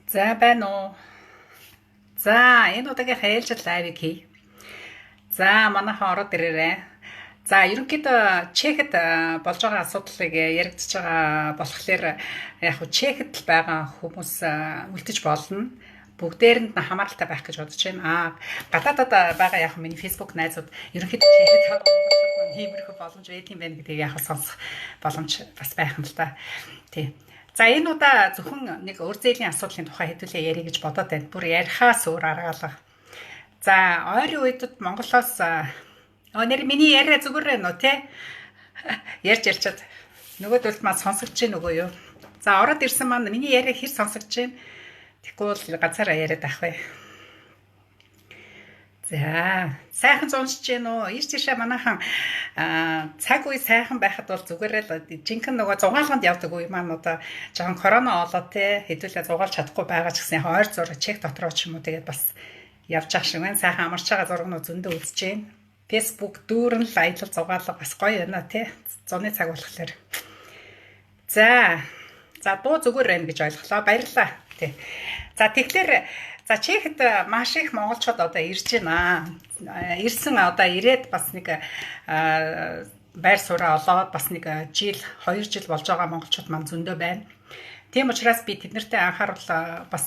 За байна уу? За энэ удаагийн ээлжит live ыг хий. За манайхан ороод ирээрэй. За ерөнхийдөө Чехэд болж байгаа асуудлыг яригдж байгаа болохоор яг хуу Чехэд л байгаа хүмүүс үлдэж болно. Бүгдээрэнд нь хамааралтай байх гэж бодож байна. Аа, гадаадад байгаа яг миний Facebook найзууд ерөнхийдөө Чехэд байгаа монголчууд маань иймэрхүү боломж байдаг юм байна гэдгийг яг сонсох боломж бас байх юм л та. Тий. За энэ удаа зөвхөн нэг өр зээлийн асуудлын тухай хэдүүлээ ярих гэж бодоод байна. Бүр ярихаас өөр арга алга. За ойрын үед Монголоос нэр миний яриа зүгээр ээ нөө те. Ярьж ярьчаад нөгөөдөлд маань сонсогдож гин үгүй юу? За ороод ирсэн маань миний яриа хэр сонсогдож гин? Тэгэхгүй бол ганцаараа яриад авах вэ? За сайхан зуншиж гин үү? Ийш тийшээ манайхан цаг үе сайхан байхад бол зүгээр л жинхэнэ нөгөө зугаалганд явдаг үе маань одоо жоохон корона олоод те хэдүүлээ зугаалж чадахгүй байгаа ч гэсэн ойр зур чек дотроо ч юм уу тэгээд бас явж ах шиг байна. Сайхан амарч байгаа зургнууд зөндөө үзэж байна. Facebook дүүрэн л аялал зугаалга бас гоё байна те. Зуны цаг болохоор. За. За дуу зүгээр байна гэж ойлголоо. Баярлалаа. Тэ. За тэгэхээр за Чехэд маш их монголчууд одоо ирж байна. Ирсэн одоо ирээд бас нэг байр сууриа олоод бас нэг жил, 2 жил болж байгаа монголчууд маань зөндөө байна. Тийм учраас би тэднэртэй анхаарал бас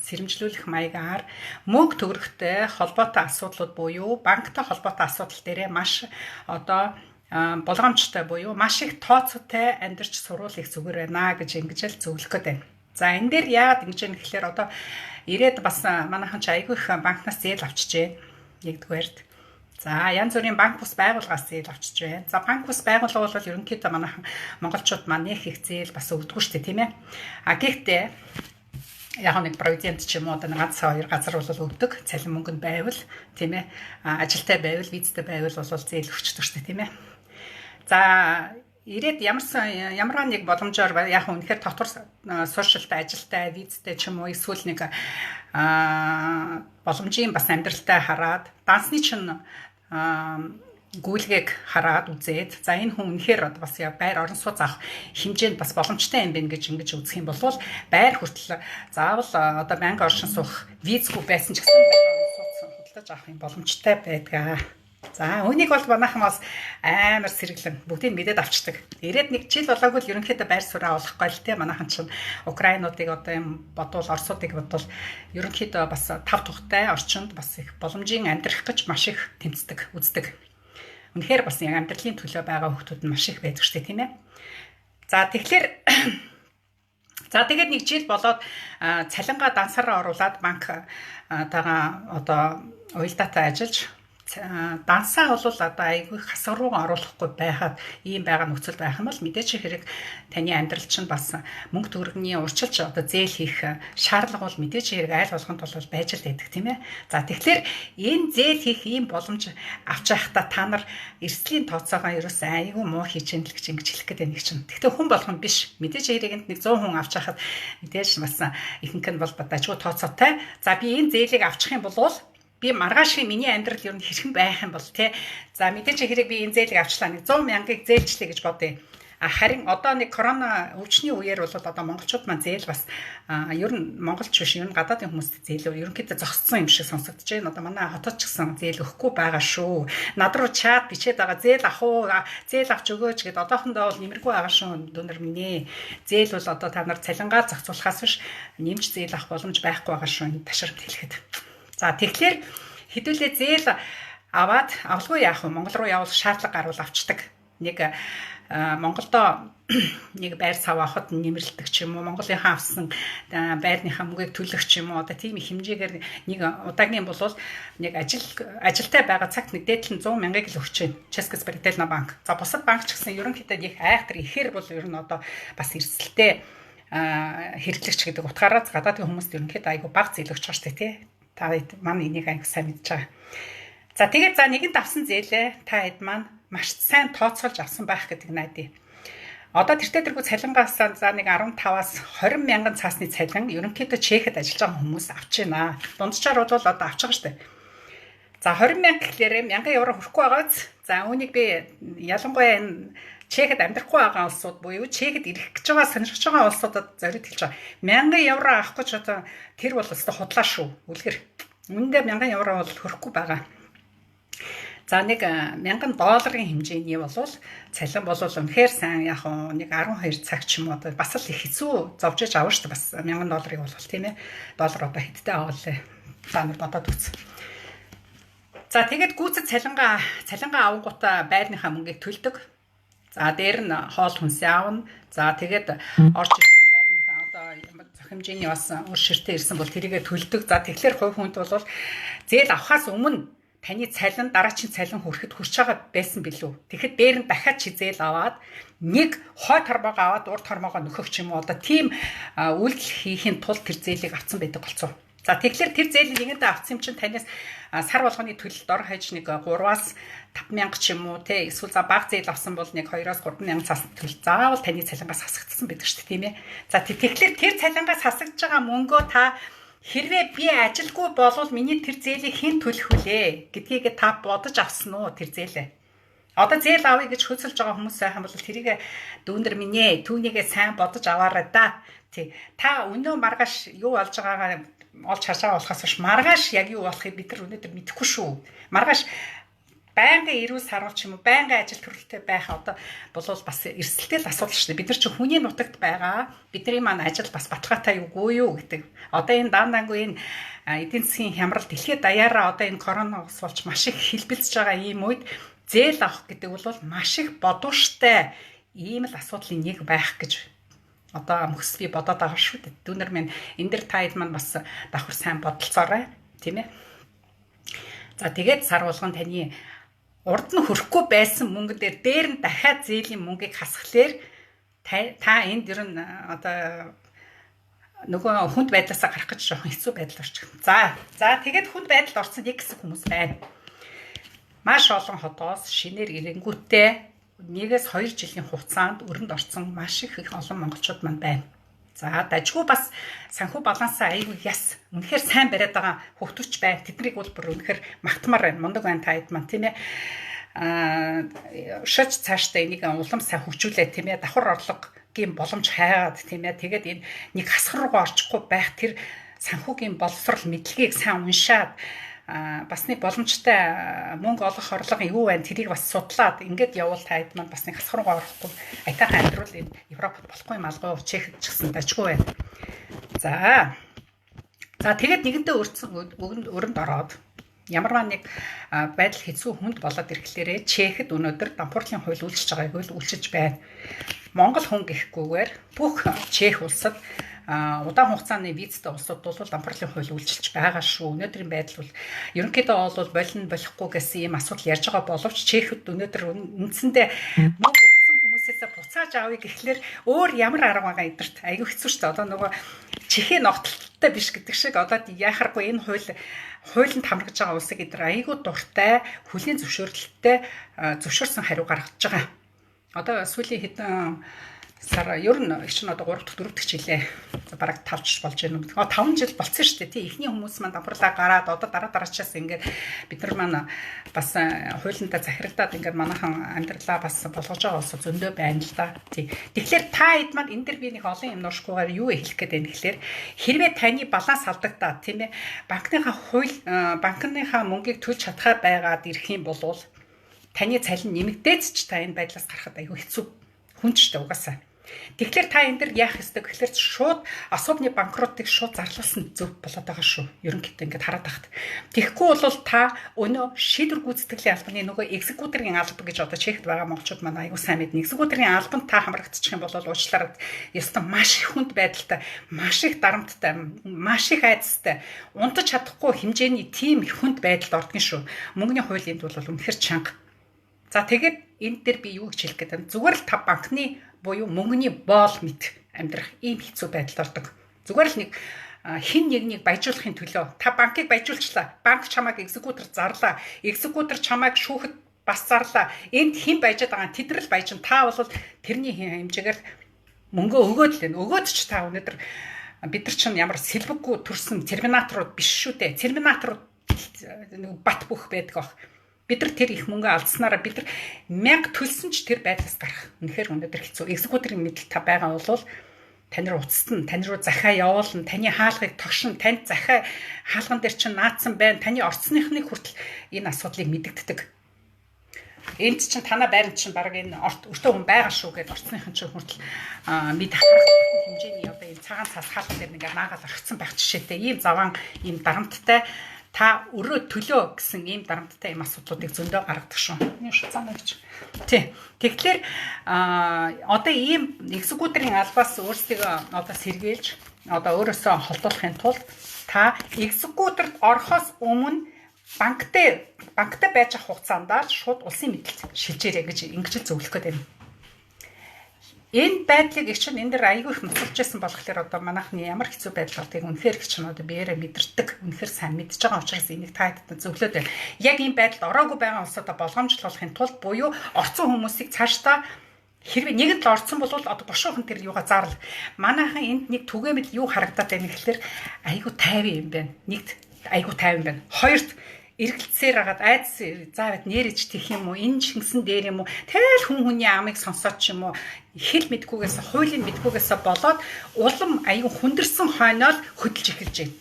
сэрэмжлүүлэх маягаар мөнгө төгрөгтэй холбоотой асуудлууд буюу банктай холбоотой асуудал дээрээ маш одоо болгоомжтой буюу маш их тооцоотой амьдарч сурвал их зүгээр байна гэж ингэж л зөвлөх гээд байна. За энэ дээр яагаад ингэж юм гэхээр одоо ирээд бас манайхан ч айгүй их банкнаас зээл авчижээ. Нэгдүгээрт. За янз бүрийн банк бус байгууллагаас зээл авчиж байна. За банк бус байгууллага бол ерөнхийдөө манайхан монголчууд маань нэх их зээл бас өгдөггүй шүү дээ, тийм ээ. А гэхдээ яг нэг провидент ч юм уу одоо ганц хоёр газар бол өгдөг. Цалин мөнгө нь байвал, тийм ээ. А ажилтай байвал, визтэй байвал бол зээл өгчдөг шүү дээ, тийм ээ. За ирээд ямарсан ямар нэг боломжоор яг үнэхээр дотор сууршилтай ажилтай, визтэй ч юм уу эсвэл нэг боломжийн бас амьдралтай хараад дансны чинь гүйлгээг хараад үзээд за энэ хүн үнэхээр бас байр орон сууц авах хэмжээнд бас боломжтой юм байна гэж ингэж үзэх юм бол байр хүртэл заавал одоо байнга оршин суух визгүй байсан ч гэсэн байр орон сууц худалдаж авах юм боломжтой байдаг. За үүнийг бол манайхан бас амар сэргэлэн бүгдийг мэдээд авчдаг. Ирээд нэг жил болоогүй л ерөнхийдөө байр сууриа олохгүй л те манайхан чинь Украинуудыг одоо юм бодвол Оросуудыг бодвол ерөнхийдөө бас тав тухтай орчинд бас их боломжийн амьдрах гэж маш их тэмцдэг, үздэг. Үнэхээр бас яг амьдралын төлөө байгаа хүмүүс нь маш их байдаг шүү дээ, тийм ээ. За тэгэхээр за тэгээд нэг жил болоод цалингаа дансараа оруулаад банк тагаа одоо уялдаатай ажиллаж дансаа бол одоо айгүй хасаг руу оруулахгүй байхад ийм байгаа нөхцөл байх юм бол мэдээч хэрэг таны амьдрал чинь бас мөнгө төгрөгийн урьдчилж одоо зээл хийх шаардлага бол мэдээч хэрэг айл болгонд бол байж л байдаг, тийм ээ. За тэгэхээр энэ зээл хийх ийм боломж авч байхдаа та нар эрсдлийн тооцоогоо ерөөсөө айгүй муу хийж ийн л гэж ингэж хэлэх гээд байна чинь. Гэхдээ хүн болгон биш. Мэдээч хэрэг энд нэг 100 хүн авч байхад мэдээж бас ихэнх нь бол дажгүй тооцоотой. За би энэ зээлийг авчих юм бол би маргаашийн миний амьдрал ер нь хэрхэн байх юм бол те. За мэдээч хэрэг би энэ зээлийг авчлаа, нэг 100 мянгаыг зээлчлээ гэж бодъё. А харин одоо нэг корона өвчний үеэр бол одоо монголчууд маань зээл бас ер нь монголч биш, ер нь гадаадын хүмүүст зээл ерөнхийдөө зогссон юм шиг сонсогдож байна. Одоо манай хотод ч гэсэн зээл өгөхгүй байгаа шүү. Над руу чат бичээд байгаа, зээл авах уу, зээл авч өгөөч гэд одоохондоо бол нэмэргүй байгаа шүү, дүүнер минь ээ. Зээл бол одоо та нар цалингаа зохицуулахаас биш нэмж зээл авах боломж байхгүй байгаа шүү энэ ташрамт хэлэхэд. За тэгэхээр хэдүүлээ зээл аваад авалгүй яах вэ? Монгол руу явуулах шаардлага гарвал авчдаг. Нэг Монголдо нэг байр сав авахд нэмэрлдэг ч юм уу, Монголынхаа авсан байрныхаа мөнгийг төлөх ч юм уу, одоо тийм их хэмжээгээр нэг удаагийн болвол нэг ажилтай байгаа цагт нэг дээдл нь 100 мянгаыг л өгч байна. Česká spořitelna банк. За бусад банк ч гэсэн ерөнхийдөө их айхтар ихээр бол ер нь одоо бас эрсдэлтэй хэрэглэгч гэдэг утгаараа гадаадын хүмүүст ерөнхийдөө айгүй бага зээл өгч байгаа шүү дээ, тий. Та хэд маань энийг аяг сайн мэдж байгаа. За тэгээд за нэгэнт авсан зээлээ та хэд маань маш сайн тооцоолж авсан байх гэдэг найдаа. Одоо тэртээ тэргүй цалингаас за нэг 15-аас 20 мянган цаасны цалин ерөнхийдөө Чехэд ажиллаж байгаа хүмүүс авч байна. Дунджаар бол одоо авч байгаа шүү дээ. За 20 мянга гэхлээрээ 1000 евро хүрэхгүй байгааз. За үүнийг би ялангуяа энэ Чехэд амьдрахгүй байгаа улсууд буюу Чехэд ирэх гэж байгаа, сонирхож байгаа улсуудад зориуд хэлж байгаа. 1000 евро авах гэж одоо тэр бол өстой худлаа шүү. Үлгэр. Үүндээ 1000 евро бол хөрөхгүй байгаа. За нэг 1000 долларын хэмжээний болвол цалин болвол үнэхээр сайн, яг нэг 12 цаг ч юм уу, одоо бас л их хэцүү зовж иж авна шүү дээ, бас 1000 долларыг бол, тийм ээ. Доллар одоо хэдтэй аваалаа. Та нар бодоод үз. За, тэгээд гүйцэд цалингаа авангуудаа байрныхаа мөнгийг төлдөг. За, дээр нь хоол хүнсээ авна. За, тэгээд орж ирсэн байрныхаа одоо зохимжийн бас өр ширтээ ирсэн бол тэрийгэ төлдөг. За, тэгэхээр хувь хүнд бол зээл авахаас өмнө таны цалин дараагийн цалин хүрэхэд хүрч байгаа байсан билүү? Тэгэхэд дээр нь дахиад чи зээл аваад нэг хой торбоогоо аваад урд тормоогоо нөхөх ч юм уу, одоо тийм үйлдэл хийхин тулд тэр зээлийг авсан байдаг болцсон. За, тэгэхээр тэр зээлийг нэгэндээ авсан юм чинь танаас сар болгоны төлөлт дор хаяж нэг 3-аас 5 мянга ч юм уу, те, эсвэл за бага зээл авсан бол нэг 2-оос 3 мянга цаас төлөл заавал таны цалингаас хасагдсан байдаг шүү дээ, тийм ээ. За, тэгэхээр тэр цалингаас хасагдж байгаа мөнгөө та хэрвээ би ажилгүй болвол миний тэр зээлийг хэн төлөх вүлээ гэдгийг та бодож авсан уу, тэр зээлээ? Одоо зээл авъя гэж хөөцөлж байгаа хүмүүс сайхан бол тэрийг дүүнер минь ээ, түүнийгээ сайн бодож аваарай да. Тий. Та өнөө маргааш юу болж байгаагаа олж харж байгаа болохоос биш, маргааш яг юу болохыг бид нар өнөөдөр мэдэхгүй шүү. Маргааш байнгын эрүүл саруул ч юм уу, байнгын ажил төрөлтэй байх одоо болвол бас эрсдэлтэй л асуудал шүү дээ. Бид нар чинь хүний нутагт байгаа. Бидний маань ажил бас баталгаатай юугүй юу гэдэг. Одоо энэ даандаангүй энэ эдийн засгийн хямрал, дэлхийд даяараа одоо энэ корона ус болж маш их хэлбэлзэж байгаа ийм үед зээл авах гэдэг бол маш их бодууштай ийм л асуудлын нэг байх гэж одоо мөхс би бодоод байгаа шүү дээ. Дүүнер минь, энэ дэр та хэд маань бас давхар сайн бодолцоорой, тийм ээ. За, тэгээд сар болгон таны урд нь хөрөхгүй байсан мөнгөн дээр нь дахиад зээлийн мөнгийг хасхлаар та энд ер нь одоо нөгөө хүнд байдлаасаа гарах гэж жоохон хэцүү байдал орчих. За, тэгээд хүнд байдалд орсон нэг хэсэг хүмүүс байна. Маш олон хотоос шинээр ирэнгүүтээ 1-2 жилийн хугацаанд өрөнд орсон маш их олон монголчууд маань байна. За, дажгүй бас санхүү балансаа аягүй яс, үнэхээр сайн бариад байгаа хүүхдүүч байна. Тэднийг бол бүр үнэхээр магтмаар байна. Мундаг байна та хэд маань, тийм ээ. Шаж цаашдаа энийг улам сайн хөгжүүлээ, тийм ээ. Давхар орлогын боломж хайгаад, тийм ээ. Тэгээд энэ нэг хасхар руугаа орчихгүй байх тэр санхүүгийн боловсрол мэдлэгийг сайн уншаад, бас нэг боломжтой мөнгө олох орлого юу байна, тэрийг бас судлаад ингээд явуул та хэд маань бас нэг хасхар руугаа орохгүй аятайхан амьдрал энэ Европод болохгүй юм алгүй, Чехэд ч гэсэн дажгүй байна. За, тэгээд нэгэндээ өрцөн өрөнд ороод ямарваа нэг байдал хэцүү хүнд болоод ирэхлээрээ Чехэд өнөөдөр дампуурлын хууль үйлчилж байгааг л үйлчилж байна. Монгол хүн гэхгүйгээр бүх Чех улсад удаан хугацааны визтэй улсууд бол дампуурлын хууль үйлчилж байгаа шүү. Өнөөдрийн байдал бол ерөнхийдөө бол болно, болохгүй гэсэн ийм асуудал ярьж байгаа боловч Чехэд өнөөдөр үндсэндээ мөнгө өгсөн хүмүүсээсээ буцааж авъя гэхлээр өөр ямар арга байгаа эдэрт айгүй хэцүү шүү дээ. Одоо нөгөө чихээ ногтолттой биш гэдэг шиг одоо яхааргүй энэ хуулинд хамрагдж байгаа улсыг эдэр айгүй дуртай хүлийн зөвшөөрлөлттэй зөвшөөрсөн хариу гаргаж байгаа. Одоо сүүлийн хэдэн сар ер нь их чинь одоо 3 дахь 4 дахь жилээ бараг тавч болж байна юм. 5 жил болцсон шүү дээ. Тий, эхний хүмүүс маань дампуурлаа гараад одоо дараа дараачаас ингээд бид нар маань бас хуулиндаа захирагдаад ингээд манайхан амьдралаа бас болгож байгаа улс зөндөө байна л да. Тий. Тэгэхээр та хэд маань энэ дэр би нэг олон юм нуушгүйгээр юу хэлэх гээд байна гэхлээр хэрвээ таны баланс алдагдаад, тийм ээ, банкныхаа хууль, банкныхаа мөнгийг төлж чадхаар байгаад ирэх юм бол таны цалин нэмэгдээц ч та энэ байдлаас гарахад айгүй хэцүү хүн ч шүү дээ угаасаа. Тэгэхээр та энэ дэр яах ёстой гэхлээр шууд особны банкротыг шууд зарлуулсан зөв болоод байгаа шүү. Ерөнхийдөө ингээд хараад байхад. Тэгэхгүй бол та өнөө шийдвэр гүйцэтгэлийн албаны нөгөө экзекуторын алба гэж одоо Чехд байгаа монголчууд маань аягүй сайн мэднэ. Экзекуторын албанд та хамрагдчих юм бол уучлаарай, ёстой маш их хүнд байдалтай, маш их дарамттай, маш их айдастай, унтаж чадахгүй хэмжээний тийм их хүнд байдалд ордгийн шүү. Мөнгөний хууль энд бол үнэхэр чанга. За, тэгээд энэ дээр би юу гэж хэлэх гээд байна? Зүгээр л та банкны буюу мөнгөний боол мэт амьдрах ийм хэцүү байдалд ордог. Зүгээр л нэг хин нэгнийг баяжуулахын төлөө та банкыг баяжуулчлаа. Банк чамайг экзекутор зарлаа. Экзекутор чамайг шүүхэд бас зарлаа. Энд хэн баяжаад байгаа, тэд нар л баяжин. Та бол тэрний хэмжээгээр мөнгөө өгөөд л байна. Өгөөд ч та өнөөдөр бид нар чинь ямар сэлбэггүй төрсэн терминаторууд биш шүү дээ. Терминаторууд нэг бат бөх байдаг бах. Бид нар тэр их мөнгө алдсанараа бид нар 1000 төлсөн ч тэр байдлаас гарах үнэхээр өнөөдөр хэцүү. Executor-ын мэдэл та байгаа бол тань руу уцтана, тань руу захиа явуулна, таны хаалгыг тогшин, танд захиа хаалган дээр чинь наадсан байна, таны орцсныхныг хүртэл энэ асуудлыг мэдэгддэг. Энд чинь танаа байранд чинь баг энэ өртөө хүн байгаа шүү гэдээ орцсныхан чинь хүртэл мэд харах хэмжээний одоо энэ цагаан цаас хаалган дээр нэг наагаал орхисон байх жишээтэй ийм заваан, ийм дарамттай, та өрөө төлөө гэсэн ийм дарамттай ийм асуудлуудыг зөндөө гаргадаг шүү. Нэг шуцаана гэж. Тий. Тэгэхээр одоо ийм executor-ын албаас өөрсдийгөө одоо сэргийлж, одоо өөрөөсөө холдуулахын тулд та executor-т орохоос өмнө банктай байж авах хугацаанд л шууд улсын мэдэлд шилжээрэй гэж ингэж л зөвлөх гээд байна. Энэ байдлыг их чинь энэ дэр айгүй их ноцолж байсан болохоор одоо манайхны ямар хэцүү байдал болдгийг үнэхээр их чинь одоо биеэрээ мэдэрдэг, үнэхээр сайн мэдж байгаа учраас энийг та хэдтэй зөвлөөд байна. Яг ийм байдалд ороогүй байгаа улсуудаа болгоомжлуулахын тулд буюу орцсон хүмүүсийг цаашдаа хэрвээ нэгэнт л орцсон бол одоо бошуухан тэр юугаа зарл. Манайхан энд нэг түгээмэл юу харагдаад байна гэхэлэр айгүй тайван юм байна. Нэгт айгүй тайван байна. Хоёрт эргэлцээр хагаад айдас заавал нэрэж тех юм уу, энэ шингсэн дээр юм уу, тэгэл хүн хүний амыг сонсоод ч юм уу, хэл мэдгүйгээс, хуулийн мэдгүйгээс болоод улам аюу хүндэрсэн хойноо л хөдөлж эхэлж байна.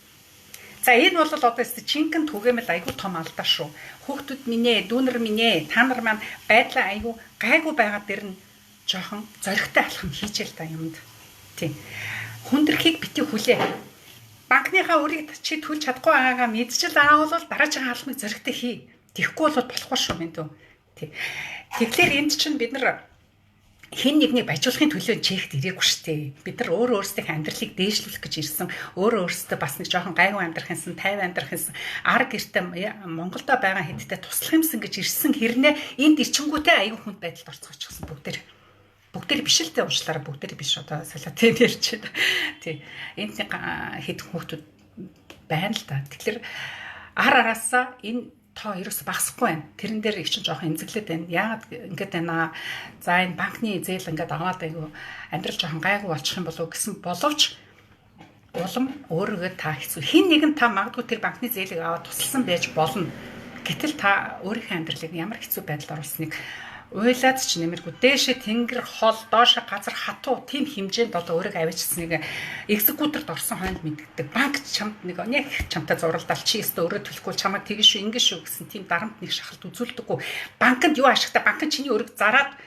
За, энэ бол одоо өстө жинхэнэ түгээмэл аюу том алдаа шүү. Хүүхдүүд минь ээ, дүүнер минь ээ, та нар маань байдлаа аюу гайгүй байгаа дэр нь жоохон зоригтой алхам хийжээ л та юмд. Тийм. Хүндрэхийг бити хүлээ. Банкныхаа өрийг чи төлж чадахгүй байгаагаа мэдчил байгаа бол дараагийн алхмыг зоригтой хий. Тэгэхгүй бол болохгүй шүү минь дүү. Тий. Тэгэхээр энд чинь бид нар хэн нэгнийг баяжуулахын төлөө чехт ирээгүй шүү дээ. Бид нар өөрөө өөрсдийнхээ амьдралыг дээшлүүлэх гэж ирсэн. Өөрөө өөрсдөө бас нэг жоохон гайгүй амьдрах юмсан, тайван амьдрах юмсан, ар гэртээ Монголдо байгаа хэдтэй туслах юмсан гэж ирсэн хэрнээ энд ирчингүүтээ аюу хүнд байдалд орцгоочихсон бүгдээр. Бүгдээр биш л дээ, уучлаарай, бүгдээр биш, одоо солио тийм ярьж байна. Тий. Энд нэг хэд хүүхдүүд байна л да. Тэгэхээр ар араасаа энэ тоо ерөөсө багасахгүй байна. Тэрэн дээр их чинь жоохон эмзэглээд байна. Яагаад ингэж байна? За, энэ банкны зээл ингээд аваад айгу амьдрал жоохон гайгүй болчих юм болов гэсэн боловч улам өөрийгөө та хэцүү. Хин нэгэн та магадгүй тэр банкны зээлийг аваад тусалсан байж болно. Гэтэл та өөрийнхөө амьдралыг ямар хэцүү байдалд оруулсныг уйлаад ч нэмэргүй, дээшээ тэнгэр хол, доошо газар хатуу тийм хэмжээнд одоо өөрийгөө авчирсныг executor-т орсон хойнд мэддэг. Банк чамд нэг нэг чамтай зуралдаал, чи өстө өрөө төлөхгүй чамайг тэгэн шүү, ингэн шүү гэсэн тийм дарамт нэг шахалт үзүүлдэггүй. Банкнд юу ашигтай, банк нь чиний өрөөг зараад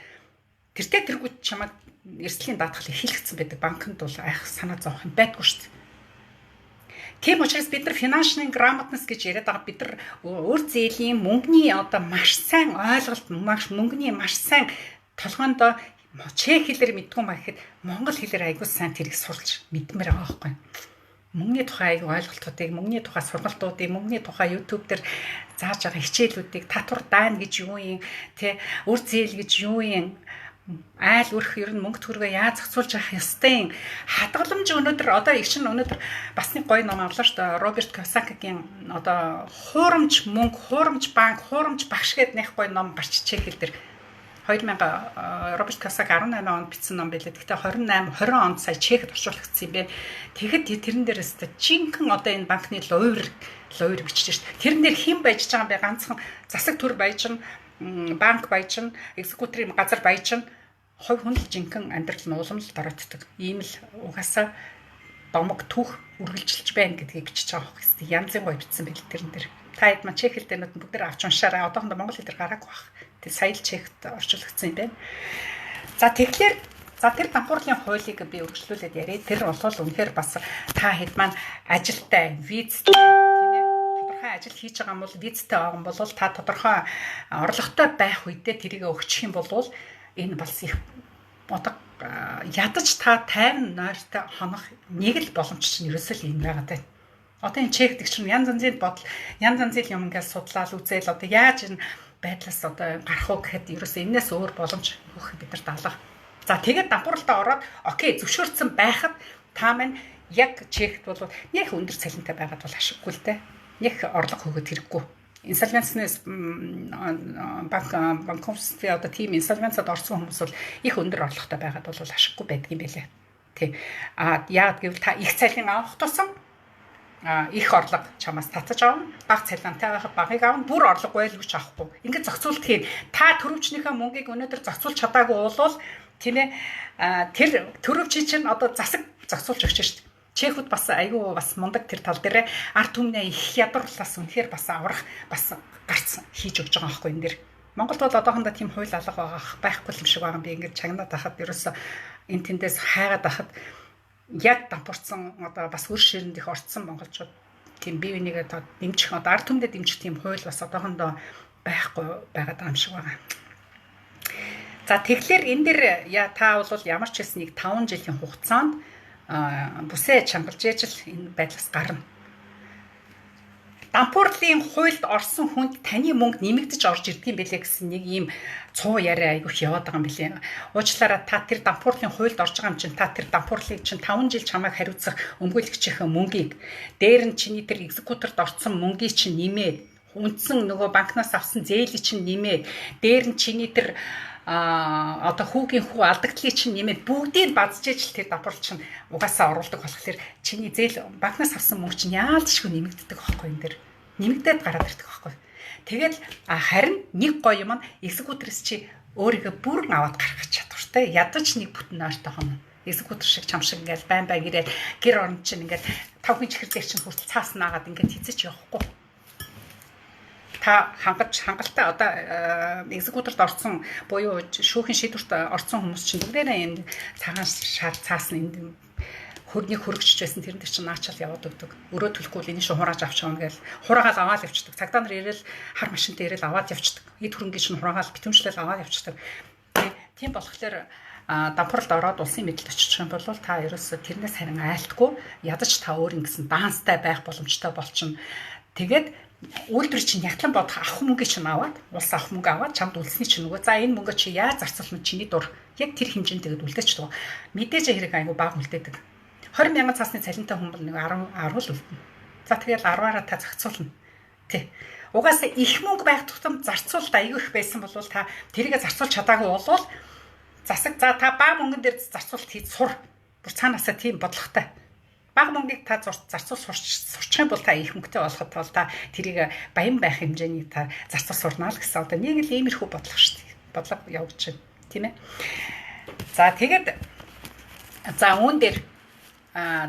тэртээ тэргүүд чамайг эрсдлийн даатгалыг хийлгэцэн байдаг. Банкнд бол айх санаа зовох юм байдгүй шүү дээ. Тийм учраас бид нар financial грамотность гэж яриад байгаа, бид нар өөр зээлийн мөнгөний одоо маш сайн ойлголт, маш мөнгөний маш сайн толгоондоо чех хэлээр мэдгүй маа гэхэд монгол хэлээр айгуу сайн тэрийг суралж мэдмээр байгаа байхгүй. Мөнгөний тухай айгуу ойлголтуудыг, мөнгөний тухай сургалтуудыг, мөнгөний тухай YouTube дээр зааж байгаа хичээлүүдийг, татвар даана гэж юу юм, тэ, үр зээл гэж юу юм, айл өрх ер нь мөнгө төгрөгөө яаж зохицуулж явах ёстой юм. Хадгаламж өнөөдөр одоо их чинь өнөөдөр бас нэг гоё ном авлаа шүү дээ. Роберт Кiyosaki-гийн одоо хуурамч мөнгө, хуурамч банк, хуурамч багш гэдэг нэг гоё ном гарч чехэл дээр 2000, Роберт Кiyosaki 18 онд бичсэн ном байлаа. Гэхдээ 28 20 онд сая Чехэд орчуулагдсан юм байна. Тэгэхэд тэрэн дээрээс та жинхэнэ одоо энэ банкны lawyer бичиж шүү дээ. Тэрэн дээр хэн баяжж байгаа юм бэ? Ганцхан засаг төр баяжна, банк баяжна, executor-ын газар баяжна, хувь хүн л жинхэнэ амьдрал нь улам л дороотдог. Ийм л угаасаа домог түүх үргэлжилж байна гэдгийг бичиж байгаа хөх хэвээр янзын гоё бичсэн байл тэрэн дээр. Та хэд маань чех хэл дээрнүүд нь бүгд авч уншаарай. Одоохондоо монгол хэл дээр гараагүй бах. Тэг сая л чехт орчуулагдсан юм байна. За, тэгэхээр за тэр дампуурлын хуулийг би үргэлжлүүлээд яриа. Тэр бол үнэхээр бас та хэд маань ажилтай, визтэй, тийм ээ, тодорхой ажил хийж байгаа юм бол, визтэй байгаа юм бол та тодорхой орлоготой байх үедээ тэрийг өгчих юм бол энэ бас их одоо ядаж та 50 нойртой хонох нэг л боломж чинь ерөөсөө л энэ байгаа даа. Одоо энэ чекдэг чинь янз янзын бодол, янз янзын юм ингээл судлаал үзээл одоо яаж энэ байдлаас одоо гарах уу гэхэд ерөөсөө энэс өөр боломж өгөх бид нарт алга. За, тэгээд дампууралтаа ороод окей зөвшөөрсөн байхад та маань яг чехт бол нэг өндөр цалинтай байгаад бол ашиггүй л дээ. Нэг орлого хөгөөд хэрэггүй, insolvency-нээс банк одоо тийм insolvency-д орсон хүмүүс бол их өндөр орлоготой байгаад бол ашиггүй байдаг юм байлээ. Тий. А яагаад гэвэл та их цалин авах тусам Их орлого чамаас татаж авна. Бага цалинтай байхад багыг авна. Бүр орлогогүй л гэж авахгүй. Ингээд зохицуулт хийн. Та төрөвчнийхөө мөнгийг өнөөдөр зохицуулж чадаагүй болвол, тийм ээ, тэр төрөвчий чинь одоо засаг зохицуулж өгч шít. Чехүүд бас айгүй бас мундаг тэр тал дээр ард түмнээ их ядуурлаас үнэхээр бас аврах бас гарц хийж өгч байгаа байхгүй энэ дэр. Монголд бол одоохондоо тийм хууль алга байгаа байхгүй юм шиг байгаа юм, би ингээд чагнаад байхад, ерөөсө энэ тэндээс хайгаад байхад яг дампуурсан, одоо бас үр ширэнд их орцсон монголчууд тийм бие бинийгээ одоо дэмжих, одоо ард түмэндээ дэмжих тийм хууль бас одоохондоо байхгүй байгаад байгаа юм шиг байгаа. За, тэгэхээр энэ дэр я та бол ямар ч хэлсэн нэг 5 жилийн хугацаанд бүсээ чангалж ижил энэ байдлаас гарна. Дампуурлын хуульд орсон хүнд таны мөнгө нэмэгдэж орж ирдэг юм бэлээ гэсэн нэг ийм цуу яриа айгүйх яваад байгаа юм бэлээ. Уучлаарай, та тэр дампуурлын хуульд орж байгаа юм чинь, та тэр дампуурлыг чинь 5 жил чамайг хариуцах өмгөөлөгчийн мөнгийг, дээр нь чиний тэр exekutor т орсон мөнгийг чинь нэмээд, үндсэн нөгөө банкнаас авсан зээлийг чинь нэмээд, дээр нь чиний тэр одоо хүүгийн хүү алдагдлыг чинь нэмээд, бүгдийг базж ижил тэр дампуурл чинь угаасаа оруулдаг болохоор чиний зээл, банкнаас авсан мөнгө чинь яалтчгүй нэмэгддэг байхгүй, энэ дэр нэмэгдээд гараад ирдэг байхгүй. Тэгэл харин нэг гоё юм нь exekutor оос чи өөрийгөө бүрэн аваад гарах чадвартай. Ядаж нэг бүтэн ойртой хоноо exekutor шиг чам шиг ингээл байн байн ирээд гэр орон чинь ингээл тавхын чихэр дээр чинь хүртэл цаас наагаад ингээд хизэж явахгүй, та хангаж хангалттай. Одоо exekutor т орсон буюу шүүхийн шийдвэрт орсон хүмүүс чинь бүгдээрээ энэ цагаан шар цаас нь энд хөрнийг хөргөчж байсан, тэрэн дээр чинь наачаал яваад өгдөг. Өрөө төлөхгүй бол энэ шүү хурааж авч явна гээл хураагаал аваад явчихдаг. Цагдаа нар ирээл хар машинтай ирээл аваад явчихдаг. Эд хөрөнгийг чинь хураагаал битүүмжлэл аваад явчихдаг. Тийм болохоор дампууралд ороод улсын мэдэлд очих юм бол та ерөөсө тэрнээс харин айлтгүй, ядаж та өөр ингэсэн даанстай байх боломжтой болчихно. Тэгээд үйлдвэр чинь ятлан бодох, авах мөнгө чинь аваад, улс авах мөнгө аваад, чамд үлдсэний чинь нөгөө, за, энэ мөнгө чи яаж зарцуулах нь чиний дур, яг тэр хэмжээнд тэгээд үлдээч туу. Мэдээж хэрэг айгу бага үлдээдэг. 20 мянган цаасны цалинтай хүн бол нэг 10 10 л үлдэнэ. За, тэгэл 10-аараа та зохицуулна. Тий. Угаасаа их мөнгө байх тутам зарцуулалт аягүй их байсан бол та тэрийгэ зарцуулж чадаагүй болвол засаг, за, та бага мөнгөн дээр зарцуулалт хийж сур. Бүр цаанаасаа тийм бодлоготой, бага мөнгийг та зарцуул сурчих юм бол та их мөнгөтэй болоход бол та тэрийг баян байх хэмжээний та зарцуул сурнаа л гэсэн одоо нэг л иймэрхүү бодлого шүү дээ. Бодлого явуулж байна. Тийм ээ. За, тэгээд за үүн дээр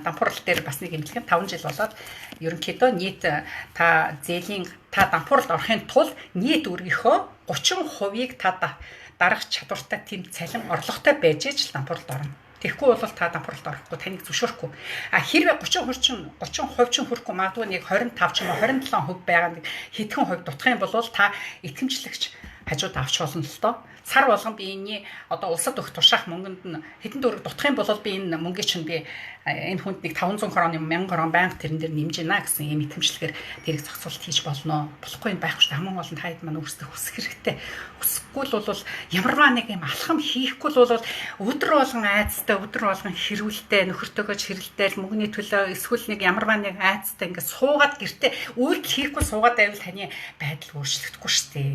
дампуурал дээр бас нэг имлэг 5 жил болоод ерөнхийдөө нийт та зээлийн, та дампууралд орохын тулд нийт өргийнхөө 30%-ийг та дарах чадвартай тийм цалин орлоготой байж ич дампууралд орно. Тэгэхгүй бол та дампууралд орохгүй, таныг зөвшөөрөхгүй. А хэрвээ 30% чинь 30% чинь хүрэхгүй, магадгүй нэг 25 ч юм уу 27% байгаа нэг хэдхэн хувь дутах юм бол та итгэмжлэгч хажууд авч болно л доо. Сар болгон би энэний одоо улсад өгөх тушаах мөнгөнд нь хэдэн төгрөг дутах юм бол би энэ мөнгийг чинь би энэ хүнд нэг 500 крон юм, 1000 крон байнга тэрэн дээр нэмж гинэ гэсэн ийм итгэмжлэгээр тэрийг зохицуулалт хийж болно. Болохгүй юм байхгүй шүү дээ. Хамгийн гол нь та хэд маань өөрсдөө хүсэх хэрэгтэй. Хүсэхгүй л бол ямарваа нэг юм алхам хийхгүй л бол өдөр болгон айцтай, өдөр болгон хэрүүлтэй, нөхөртөөгөө хэрэлдээл мөнгөний төлөө эсвэл нэг ямарваа нэг айцтай ингээд суугаад, гэртээ үйлдэл хийхгүй суугаад байвал таны байдал өөрчлөгдөхгүй шүү дээ.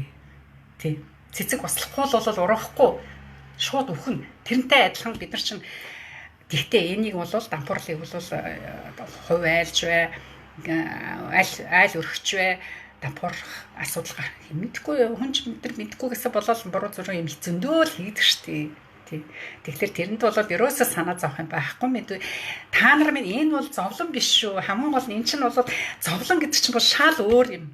Тий. Цэцэг услахгүй л бол урахгүй шууд үхэн. Тэрнтэй адилхан бид нар чинь тэгтээ энийг бол дампуурлыг бол хувь айлж бай, аль айл өргөч бай, дампуурах асуудал гар. Мэдхгүй хүн ч тэр мэдхгүй гэсэн болол буруу зуруу юм зөндөө л хийдэг штеп. Тий. Тэгэхээр тэрэнд бол ерөөсөө санаа зовох юм байхгүй мэдээ. Та нар минь, энэ бол зовлон биш шүү. Хамгийн гол нь энэ чинь бол зовлон гэдэг чинь бол шал өөр юм.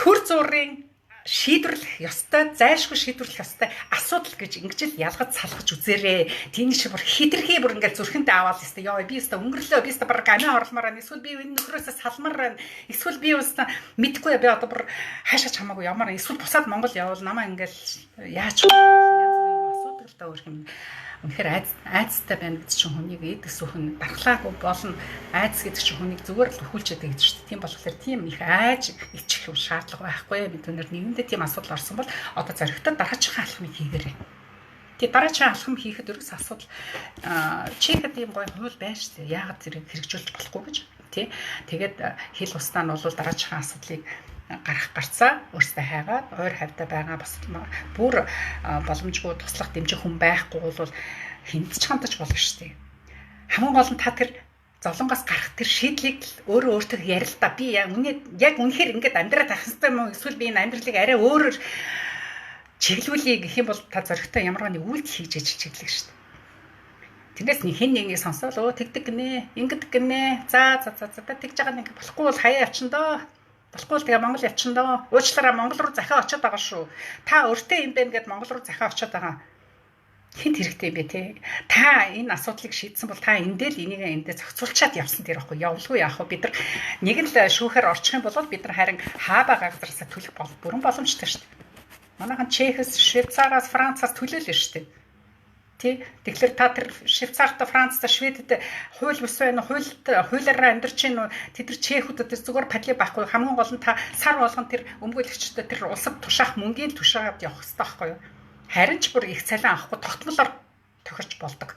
Төр зуурын шийдвэрлэх ёстой, зайлшгүй шийдвэрлэх ёстой асуудал гэж ингэж л ялгаж салгаж үзээрэй. Тийм шиг бүр хитрхи бүр ингээл зүрхэндээ аваад өстой. Йоо, би өстой өнгөрлөө, би өстой баг амиа орломоор байна. Эсвэл би энэ нөхрөөсөө салмаар байна. Эсвэл би өстой мэдгүй, би одоо бүр хаашаа ч хамаагүй ямар. Эсвэл бусаад Монгол явбал намаа ингээл яаж янз бүрийн асуудал л да өөр юм, үнэхээр айцтай байна гэдэг чинь хүнийг эдгэс үхэн дархлаагүй болно. Айц гэдэг чинь хүнийг зүгээр л өхүүлчихэд гэдэг шүү дээ. Тийм болохоор тийм их айж ичих юм шаардлага байхгүй. Бид нар нэгэндээ тийм асуудал орсон бол одоо зоригтой дараачихын алхмыг хийгээрэй. Тэгээ дараачихын алхам хийхэд ерөөс асуудал Чехэд ийм гоё хууль байна шүү дээ. Яагаад зэрэг хэрэгжүүлж болохгүй гэж тий. Тэгээд хэл устаа нь бол дараачихын асуудлыг гарах гарцаа өөрсдөө хайгаад, ойр хавьдаа байгаа бас бүр боломжгүй туслах дэмжих хүн байхгүй бол хинт ч хандаж болно шүү дээ. Хамгийн гол нь та тэр Зовлонгоос гарах тэр шийдлийг л өөрөө өөртөө ярил л да. Би яг үнэхээр ингэж амьдраад байх ёстой юм уу? Эсвэл би энэ амьдралыг арай өөрөөр чиглүүлье гэх юм бол та зоригтой ямар нэг үйлдэл хийж ижил чиглэх шүү дээ. Тэрнээс нэг хэн нэгнийг сонсоол өө тэгдэг гинэ, ингэдэг гинэ. За за за за тэгж байгаа нэг болохгүй бол хаяа явчин доо. Болохгүй бол тэгээ Монгол явчин доо. Уучлаарай, Монгол руу захиа очиод байгаа шүү. Та өртөө юм бэ гэд Монгол руу захиа очиод байгаа. Хинт хэрэгтэй юм бэ те? Та энэ асуудлыг шийдсэн бол та эндээ л энийг эндээ зохицуулчаад явсан тэр байхгүй явлгүй яах вэ? Бид нар нэг л шүүхээр орчих юм бол бид нар харин хаа байгаа газараасаа төлөх бол бүрэн боломжтой шүү дээ. Манайхан Чехээс, Швейцараас, Францаас төлөөлнө шүү дээ. Тий. Тэгэхээр та тэр Швейцарт, Францд, Шведэд хууль бус байна уу? Хуулиараа амьдарч байна уу? Тэд нар Чехүүдэд тэр зүгээр падли байхгүй. Хамгийн гол нь та сар болгон тэр өмгөөлөгчдөд тэр улсад тушаах мөнгийг тушаагаад явах хэрэгтэй байхгүй юу? Харин ч бүр их цалин авахгүй тогтмолоор тохирч болдог.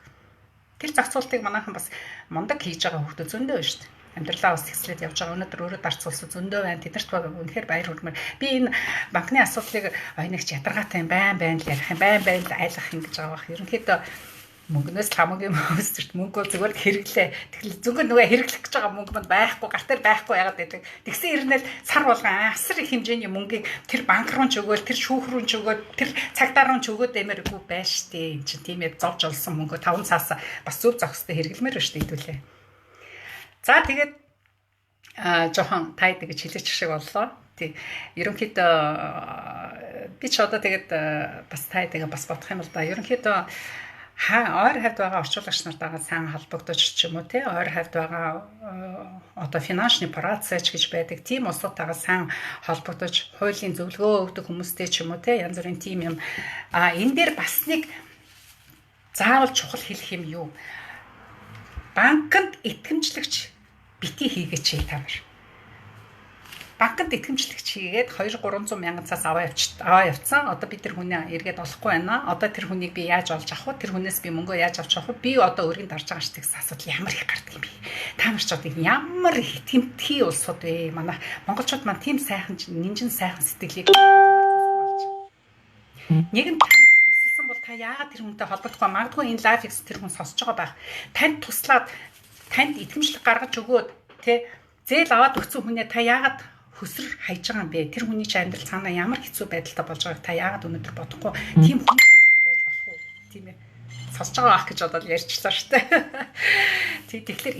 Тэр зохицуултыг манайхан бас мундаг хийж байгаа хүмүүс зөндөө байна шүү дээ. Амьдралаа бас тэгслээд явж байгаа. Өнөөдөр өөрөө дарц улс зөндөө байна. Тэднэрт үнэхээр баяр хүрмээр. Би энэ банкны асуудлыг ойногч ядаргаатай юм байна байна л ярих юм байна байна л айлгах юм гэж байгаа бах. Ерөнхийдөө мөнгнөөс л хамаагүй мөсөрт мөнгө бол зүгээр хэрэглээ. Тэгэхээр зүгээр нөгөө хэрэглэх гэж байгаа мөнгө манд байхгүй, гар дээр байхгүй яагаад гэдэг. Тэгсэн ирнэл сар болгон асар их хэмжээний мөнгийг тэр банк руу ч өгөөл, тэр шүүх рүү ч өгөөд, тэр цагдаа руу ч өгөөд дэмэргүй байж штэ. Энд чинь тийм ээ зовж олсон мөнгө 5 цаас бас зөв зохистой хэрэглэмээр байна штэ хэдүүлээ. За, тэгээд жоохон тайд гэж хэлээч шиг боллоо. Тий. Ерөнхийдөө би ч одоо тэгээд бас тайдгаа бас бодох юм л да. Ерөнхийдөө хаа ойр хавьд байгаа орчуулагч нартайгаа сайн холбогдож ч юм уу те, ойр хавьд байгаа одоо финансны процесс гэж байдаг тийм улсуудтайгаа сайн холбогдож, хуулийн зөвлөгөө өгдөг хүмүүстэй ч юм уу те, янз бүрийн тийм юм. А энэ дээр бас нэг заавал чухал хэлэх юм юу, банкнд итгэмжлэгч бити хийгээч та нар. Банкнд итгэмжлэгч хийгээд 2 300 мянган цаас аваа явцсан. Одоо би тэр хүнээ эргээд олохгүй байна. Одоо тэр хүнийг би яаж олж авах вэ? Тэр хүнээс би мөнгөө яаж авч авах вэ? Би одоо өргөн дарж байгаа шүү гэсэн асуудал ямар их гардаг юм бэ? Та нар ч одоо ямар их тэмтгий улсууд вэ? Манай монголчууд маань тийм сайхан, нинжин сайхан сэтгэлийг нэг нь танд тусалсан бол та яагаад тэр хүнтэй холбогдохгүй? Магадгүй энэ live-ыг тэр хүн сонсож байгаа байх. Танд туслаад, танд итгэмжлэг гаргаж өгөөд тэ зээл аваад өгсөн хүнээ та яагаад хөсөр хайж байгаа юм бэ? Тэр хүний чинь амьдрал цаанаа ямар хэцүү байдалтай болж байгааг та яагаад өнөөдөр бодохгүй, тийм хүн чанаргүй байж болох уу? Тийм ээ. Сонсож байгаа ах гэж бодоод ярьчлаа шүү дээ. Тий, тэгэхээр